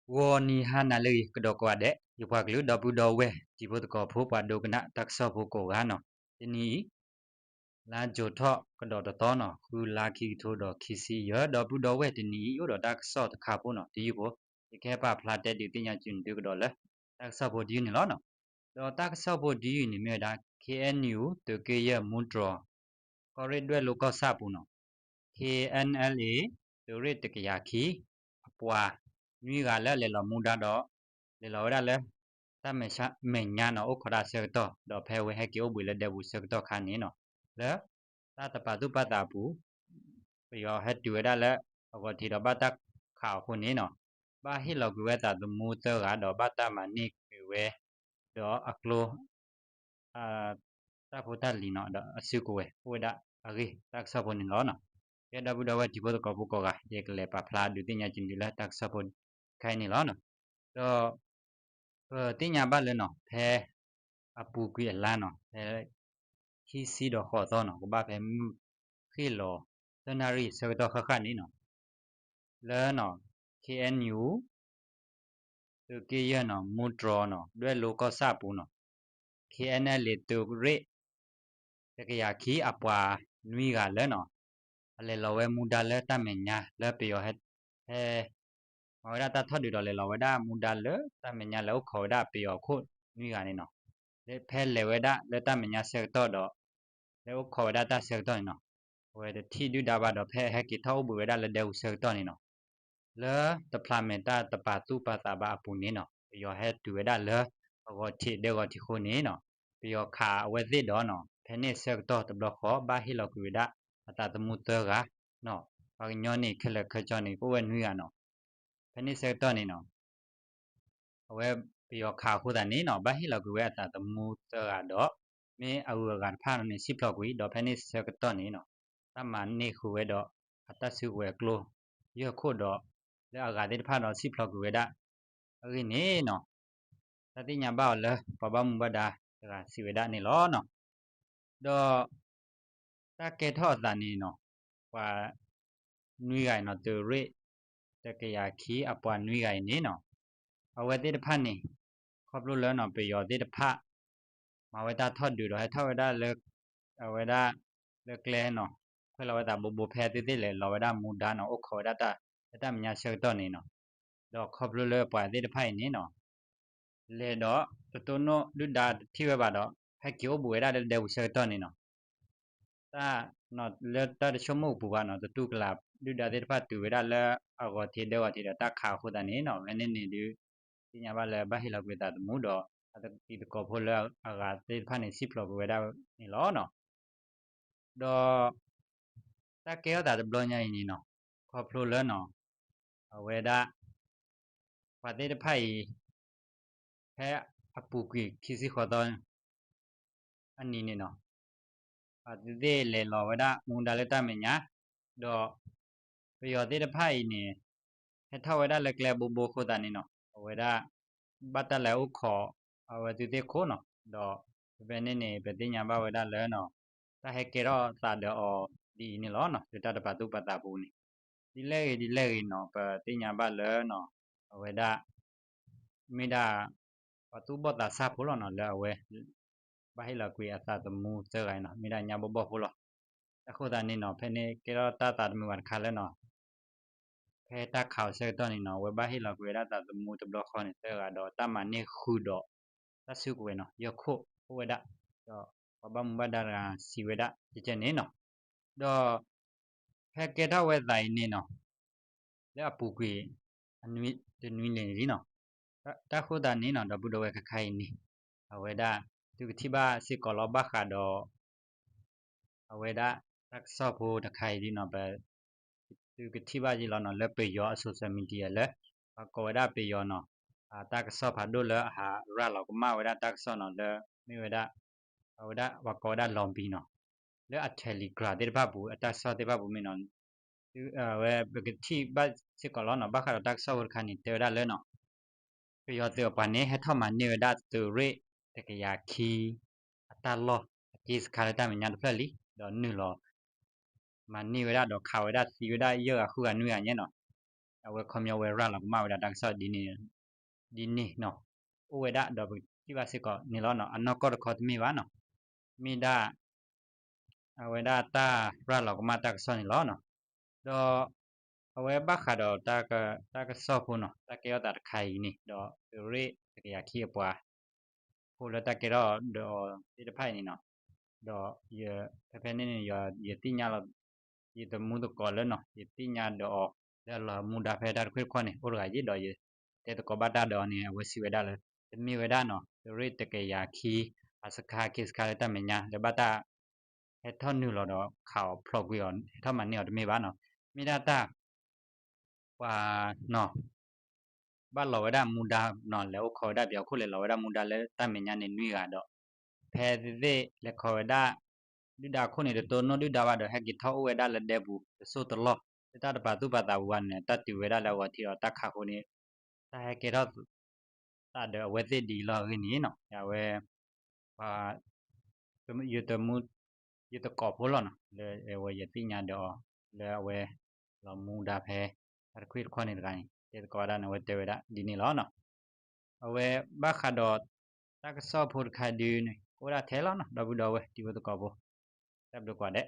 ဂီၤနံၤဟါနၤလၢအဂ့ၤ ကဒီးကိးဂၤဒဲး ယပှၤကလုာ်ဒီပုၢ်ဒီဝဲၢ် တံၤဖိသကိးဖိ ပှၤဒိကနၣ်တၢ်ကစီၣ်ဖိကိးဂၤနီၤ, တနံၤအံၤ လါကၠိၤထီၣ်ကဒီးတသီနီၤ, ဃုလါခံကထိဒီးခံဆံယဲၢ်, ဒီပုၢ်ဒီဝဲၢ်တနံၤအံၤ အိၣ်ဒီးတၢ်ကစီၣ်တခါဖိနီၤ, တယုၢ်ဖိ ယကဟဲပာ်ဖျါတဲဒုးသ့ၣ်ညါက့ၤသုကဒီးလၢ တၢ်ကစီၣ်ဖိတယုၢ်န့ၣ်လီၤနီၤ. ဒီးတၢ်ကစီၣ်ဖိတယုၢ်အံၤန့ၣ်မ့ၢ်ဝဲဒၣ် ခ့ၣ်အဲၣ်ယူၣ် သုးက့ယဲၢ်မူတြီၤ ကီၢ်ရ့ၣ်ဒွဲၣ်လိၤကီၢ်ဆၣ်ပူၤနီၤ, ခ့ၣ်အဲၣ်ယူၣ် သုးရ့ၣ်တကယၤခံ အပှၤနွံဂၤလၢအလဲၤလီၤမူဒါဒီး လဲၤလီၤဝဲဒၣ်လၢ တၢ်မဲာ်ညါနီၤ အိၣ်ခိးတၢ်ဆၢကတီၢ် ဒီးဖဲအဝဲဟဲက့ၤအိၣ်ဘှံးလၢဒဲပူၤဆၢကတီၢ်ခါန့ၣ်နီၤ, လၢ တၢ်တပာ်သူၣ်ပာ်သးအပူၤ ပယီၤဟဲတုၤဝဲဒၣ်လၢအဂီၤထံးဒီးဘၣ်တၢ်ခးအီၤအဃိန့ၣ်နီၤ, ဘၣ်ဟ့ၣ်လီၤကွံာ်ဝဲအသးသမူသၢဂၤ ဒီးဘၣ်တၢ်မၤန့ၢ်ကွံာ်ဝဲ ဒီးအကျိ တၢ်ဖိတၢ်လံၤနီၤ ဒီးအစုကဝဲၤအိၣ်ဝဲဒၣ်အဂ့ၢ် တၢ်ကစီၣ်ဖိန့ၣ်လီၤနီၤ. ကဲဒီပုၢ်ဒီဝဲၢ်တံၤဖိသကိးဖိကိးဂၤ ယကလဲၤပာ်ဖျါဒုးသ့ၣ်ညါက့ၤသုလၢတၢ်ကစီၣ်ဖိ ခဲအံၤန့ၣ်လီၤနီၤ. ဒီး ပသ့ၣ်ညါဘၣ်လၢနီၤ ဖဲ အပူၤကွံာ်အလါနီၤ ဖဲ ခံဆံဒီးဃိးသီနီၤ ကဘၣ်ဖဲမုၢ်ဃ့ၢ်လီၤ သၢနၣ်ရံၣ်ဆၢကတီၢ်ဃၣ်ဃၣ်န့ၣ်နီၤ လၢနီၤ ခ့ၣ်အဲၣ်ယူၣ် သုးက့ယဲၢ်နီၤ မူတြီၤနီၤ ဒွဲၣ်လိၤကီၢ်ဆၣ်အပူၤနီၤ ခ့ၣ်အဲၣ်ယူၣ် သုးရ့ၣ် တကယၤခံ အပှၤနွံဂၤလၢနီၤ အလဲၤလီၤဝဲမူဒါလၢတၢ်မဲာ်ညါလၢပယီၤဟဲ ဟဲ မၤဝဲဒၣ်တၢ်ထီၣ်ဒုးဒီးလဲၤလီၤဝဲဒၣ်မူဒါလၢတၢ်မဲာ်ညါလၢအိၣ်ခိးဝဲဒၣ်ပယီၤအခိၣ်နွံဂၤန့ၣ်နီၤ, ဖဲလဲၤဝဲဒၣ်လၢတၢ်မဲာ်ညါဆၢကတီၢ်ဒီး လၢအိၣ်ခိးဝဲဒၣ်တၢ်ဆၢကတီၢ်န့ၣ်နီၤ, အဝဲတထံၣ်ဒုၣ်ဒါဘၣ်ဒီး ဖဲဟဲက့ၤထီၣ်အိၣ်ဘှံးဝဲဒၣ်လၢဒဲပူၤဆၢကတီၢ်န့ၣ်နီၤ လၢတဖျးမဲာ်တၢ်တပာ်သူၣ်ပာ်သးဘၣ်အပူၤန့ၣ်နီၤ ပယီၤဟဲတုၤဝဲဒၣ်လၢအဂီၤထံးဒဲဂီၤထံးအဃိန့ၣ်နီၤ, ပယီၤခးအဝဲသ့ၣ်ဒီးနီၤ ဖဲန့ၣ်ဆၢကတီၢ်တဘျီဃီ ဘၣ်ဟ့ၣ်လီၤကွံာ်ဝဲဒၣ်အသးသမူသၢဂၤနီၤ, ပှၤကညီန့ၣ် ခဲလၢာ်ခဲဆ့န့ၣ် ကအိၣ်ဝဲနွံဂၤနီၤ, ဖဲန့ၣ်ဆၢကတီၢ်န့ၣ်နီၤ အဝဲပယီၤခးအဃိသတးန့ၣ်နီၤ ဘၣ်ဟ့ၣ်လီၤကွံာ်ဝဲအသးသမူသၢဂၤဒီး မ့ၢ်အဂုၤအဂၤတဖၣ်န့ၣ် စံၣ်ဖျိးကွံာ် ဒီးဖဲန့ၣ်ဆၢကတီၢ်န့ၣ်နီၤ တၢ်မၤန့ၢ်ဃုာ်ဝဲဒီး အတၢ်စုကဝဲၤအကျိ ယဲၢ်ခိၣ်ဒီး လၢအဂၤသ့ၣ်တဖၣ်ဒီးစံၣ်ဖျိးကွံာ်ဝဲဒၣ် အဂ့ၢ်န့ၣ်နီၤ တၢ်သ့ၣ်ညါဘၣ်အီၤလၢ ပှၤဘၣ်မူဘၣ်ဒါတဂၤစံးဝဲဒၣ်န့ၣ်လီၤနီၤ. ဒီး တၢ်ကဲထီၣ်အသးန့ၣ်နီၤ ပှၤနွံဂၤအံၤနီၤ သုးရ့ၣ်တကယၤခံ အပှၤနွံဂၤအံၤန့ၣ်နီၤ အဝဲသ့ၣ်တဖၣ်န့ၣ် ခီဖျိလၢနီၤ ပယီၤသ့ၣ်တဖၣ် မၤဝဲတၢ်ထီၣ်ဒုးဒီး ဟဲထီၣ်ဝဲဒၣ်လၢ အဝဲဒၣ် လၢကျဲနီၤ ခွဲးလီၤဝဲသးဘိဘိ ဖဲသုသ့ၣ်လဲၤလီၤဝဲဒၣ်မူဒါနီၤ အိၣ်ခိးဝဲဒၣ်တၢ် လၢတၢ်မဲာ်ညါဆၢကတီၢ်န့ၣ်နီၤ ဒီးခီဖျိလၢပှၤသ့ၣ်တဖၣ်အံၤန့ၣ်နီၤ လဲၤဒီး တတိၢ်နီၣ်ဒုၣ်ဒါတထံၣ်ဝဲဘၣ်ဒီး ဟဲက့ၤအိၣ်ဘှံးဝဲဒၣ်လၢဒဲပူၤဆၢကတီၢ်န့ၣ်နီၤ တၢ် လၢတၢ်တဆိကမိၣ်အပူၤဘၣ်နီၤ တတူၢ်ကလာ် ဒုၣ်ဒါသ့ၣ်တဖၣ်တုၤဝဲဒၣ်လၢအဂီၤထံးဒဲဂီၤထံးဒီးတၢ်ခးအဃိသတးန့ၣ်နီၤ ဖဲန့ၣ်န့ၣ်ဒုး သ့ၣ်ညါဘၣ်လၢဘၣ်ဟ့ၣ်လီၤကွံာ်အသးသမူဒီး အသးကံၢ်သကိးဖိလၢအဂၤသ့ၣ်တဖၣ်န့ၣ် စံၣ်ဖျိးကွံာ်ဝဲဒၣ်န့ၣ်လီၤနီၤ. ဒီး တၢ်ကဲထီၣ်သးတဘျီညါအံၤန့ၣ်နီၤ ခီဖျိလၢနီၤ အဝဲဒၣ် ပှၤသ့ၣ်တဖၣ်အံၤ ဖဲအပူၤကွံာ်ခံဆံဃိးသီ အနံၤန့ၣ်နီၤ အသုသ့ၣ်လဲၤလီၤဝဲဒၣ်မူဒါလၢတၢ်မဲာ်ညါ ဒီး ပယီၤသ့ၣ်တဖၣ်အံၤန့ၣ် ဟဲထီၣ်ဝဲဒၣ်လၢကျဲဘိဘိအဃိသတးန့ၣ်နီၤ အဝဲဒၣ် ဘၣ်တၢ်လဲၤအိၣ်ခိး အဝဲသုသ့ၣ်ခိၣ်နီၤ ဒီး ဖဲဖဲန့ၣ်န့ၣ် ပသ့ၣ်ညါဘၣ်ဝဲဒၣ်လၢနီၤ တၢ်ဟဲကဲထီၣ်သးဒီးအီၤဒ်အံၤန့ၣ်လီၤနီၤ လၢတၢ်တပာ်သူၣ်ပာ်သးအပူၤန့ၣ် ဒ်လဲၣ်ဂ့ၤဒ်လဲၣ်ဂ့ၤနီၤ ပသ့ၣ်ညါဘၣ်လၢနီၤ အဝဲဒၣ် မ့ၢ်ဒၣ် ပှၤသူၣ်ဘီၣ်သးစၢ်ဖိလီၤနီၤ လၢအဝဲ ဘၣ်ဟ့ၣ်လီၤကွံာ်အသးသမူသၢဂၤအံၤနီၤ မ့ၢ်ဒၣ်ညါဘီၣ်ဘီၣ်ဖိလီၤ. အဃိသတးန့ၣ်နီၤ ဖဲန့ၣ်ကဲထီၣ်တၢ်သးတမုာ်ဘၣ်တခါလၢနီၤ ဖဲတၢ်ခးအီၤဆၢကတီၢ်န့ၣ်နီၤ အဝဲဘၣ်ဟ့ၣ်လီၤကွံာ်ဝဲဒၣ်သးသမူတဘျီဃီန့ၣ် သၢဂၤဒီးတၢ်မၤန့ၢ်ဃုာ်ဒီး တၢ်စုကဝဲၤနီၤ ယဲၢ်ခိၣ်အိၣ်ဝဲဒၣ် ဒီးပှၤဘၣ်မူဘၣ်ဒါတဂၤစံးဝဲဒၣ် ကဲကဲန့ၣ်နီၤ ဒီး ဖဲကဲထီၣ်ဝဲသးအံၤန့ၣ်နီၤ လၢအပူၤကွံာ် တနွံလံန့ၣ်လံနီၤ တၢ်ဃိသတးန့ၣ်နီၤ ဒီပုၢ်ဒီဝဲၢ်ခဲခါအံၤန့ၣ် အဝဲဒၣ် သုကထံၣ်ဘၣ်စ့ၢ်ကီးလီၤဘၣ်ဃးဒီး အဝဲဒၣ် တၢ်ကစီၣ်ဖိတခါအံၤဒ်နီၤ ပ သုကထံၣ်ဘၣ်ယံၤလီၤနီၤ လၢပယီၤအ social media လၢ ပှၤကိးဝဲဒၣ်ပယီၤနီၤ တၢ်ကစီၣ်ဖးဒိၣ်လၢအဟးရၤလီၤကမၣ်ဝဲဒၣ်တၢ်ကစီၣ်နီၤ လၢမ့ၢ်ဝဲဒၣ် အဝဲဒၣ်ပှၤကိးဝဲဒၣ် lobby နီၤ လၢအ Telegram သ့ၣ်တဖၣ်ပူၤ အတၢ်ကစီၣ်သ့ၣ်တဖၣ်ပူၤမ့ၢ်နီၤ ဝဲပကထံၣ်ဘၣ်စ့ၢ်ကီးလီၤနီၤ ဘၣ်ဃးဒီးတၢ်ကစီၣ်ဖိတခါန့ၣ် တဲဝဲဒၣ်လၢနီၤ ပယီၤသုးအပှၤန့ၣ် ဟဲထီၣ်မၤန့ၢ်ဝဲဒၣ်သုးရ့ၣ်တကယၤခံ အတၢ်လီၢ်အက့စခါလၢတၢ်မဲာ်ညါတဖျၢၣ်လံ ဒီးနုာ်လီၤ မၤန့ၢ်ဝဲဒၣ်ဒီးခးဝဲဒၣ်သံဝဲဒၣ်ယဲၢ်ဂၤဃုဂၤနွံဂၤညါနီၤ အဝဲခီပညီဝဲရၤလီၤကမၣ်ဝဲဒၣ်တၢ်ကစီၣ်ဒ်န့ၣ်နီၤ, အိၣ်ဝဲဒၣ်ဒီးပထံၣ်ဘၣ်စ့ၢ်ကီးန့ၣ်လီၤနီၤ, အနီၢ်ကီၢ်တခီတမ့ၢ်ဘၣ်နီၤ, မ့ၢ်ဒၣ် အဝဲဒၣ်တၢ်ရၤလီၤကမၣ်တၢ်ကစီၣ်န့ၣ်လီၤနီၤ, ဒီး အဝဲဘၣ်ဃးဒီး တၢ်ကစီၣ်ဖိနီၤ, တၢ်ကဲထီၣ်သးတခါအံၤန့ၣ် ဒီးသုးရ့ၣ်တကယၤခံအပှၤ ဖိလၢတၢ်ကဲထီၣ်ဒီးအီၤသ့ၣ်တဖၣ်အံၤန့ၣ်နီၤ, ဒီးယ ဖဲဖဲန့ၣ်န့ၣ် ယသ့ၣ်ညါလီၤ ယသမူသကိးလၢနီၤ, ယသ့ၣ်ညါဒီးအီၤ လၢအလီၤမူဒါဖဲတၢ်တခွ့ၣ်တခီန့ၣ် အိၣ်တဂၤယ့ၣ်ဒီး ယတဲသကိးဘၣ်တၢ်ဒီးအီၤန့ၣ် အဝဲစံးဝဲဒၣ်လၢ တမ့ၢ်ဝဲဒၣ်နီၤ သုးရ့ၣ်တကယၤခံ အစခါခ့စခါလၢတၢ်မဲာ်ညါ လၢဘၣ်တၢ် ဟဲထီၣ်နုာ်လီၤဒီးခးအီၤဖျိးကွံာ်အီၤ ဟဲထီၣ်မၤန့ၢ်အီၤတမ့ၢ်ဘၣ်နီၤ, မ့ၢ်ဒၣ်တၢ် ပှၤနီၤ ဘၣ်လီၤဝဲဒၣ်မူဒါနီၤ, လဲၤအိၣ်ခိးဝဲဒၣ် ပယီၤခိၣ်လဲၤလီၤဝဲဒၣ်မူဒါလၢတၢ်မဲာ်ညါန့ၣ်နွံဂၤဒီး ဖဲသ့ၣ်သ့ၣ်လဲၤခိးဝဲဒၣ် ဒုၣ်ဒါခိၣ်န့ၣ် တတိၢ်နီၣ်ဒုၣ်ဒါဘၣ်ဒီး ဟဲက့ၤထီၣ်အိၣ်ဝဲဒၣ်လၢဒဲပူၤ တစိၢ်တလီၢ် လၢတၢ်တပာ်သူၣ်ပာ်သးပူၤဘၣ်န့ၣ် တၢ်တုၤဝဲဒၣ်လၢအဂီၤထံးဒီးတၢ်ခးဃိန့ၣ် တၢ်ဟဲကဲထီၣ်သးဒီးအဝဲသ့ၣ်ဒ်အံၤလီၤအဂ့ၢ်န့ၣ်နီၤ, အဝဲ ပှၤ ယတမူ ယသကိးဖိလီၤနီၤ, လၢအဝဲယသ့ၣ်ညါဒီးအီၤ လၢအဝဲ လီၤမူဒါဖဲ တၢ်တခွ့ၣ်တခီန့ၣ်တဂၤန့ၣ် တဲသကိးဝဲဒၣ်န့ၣ် အဝဲတဲဝဲဒၣ်ဒ်န့ၣ်လီၤနီၤ, အဝဲဘၣ်ဃးဒီး တၢ်ကစီၣ်ဖိတခါဒုန့ၣ် ကအိၣ်ဒၣ်ထဲလီၤနီၤ, ဒီပုၢ်ဒီဝဲၢ်တံၤဖိသကိးဖိ တၢ်ဘျုးကိးဂၤဒဲး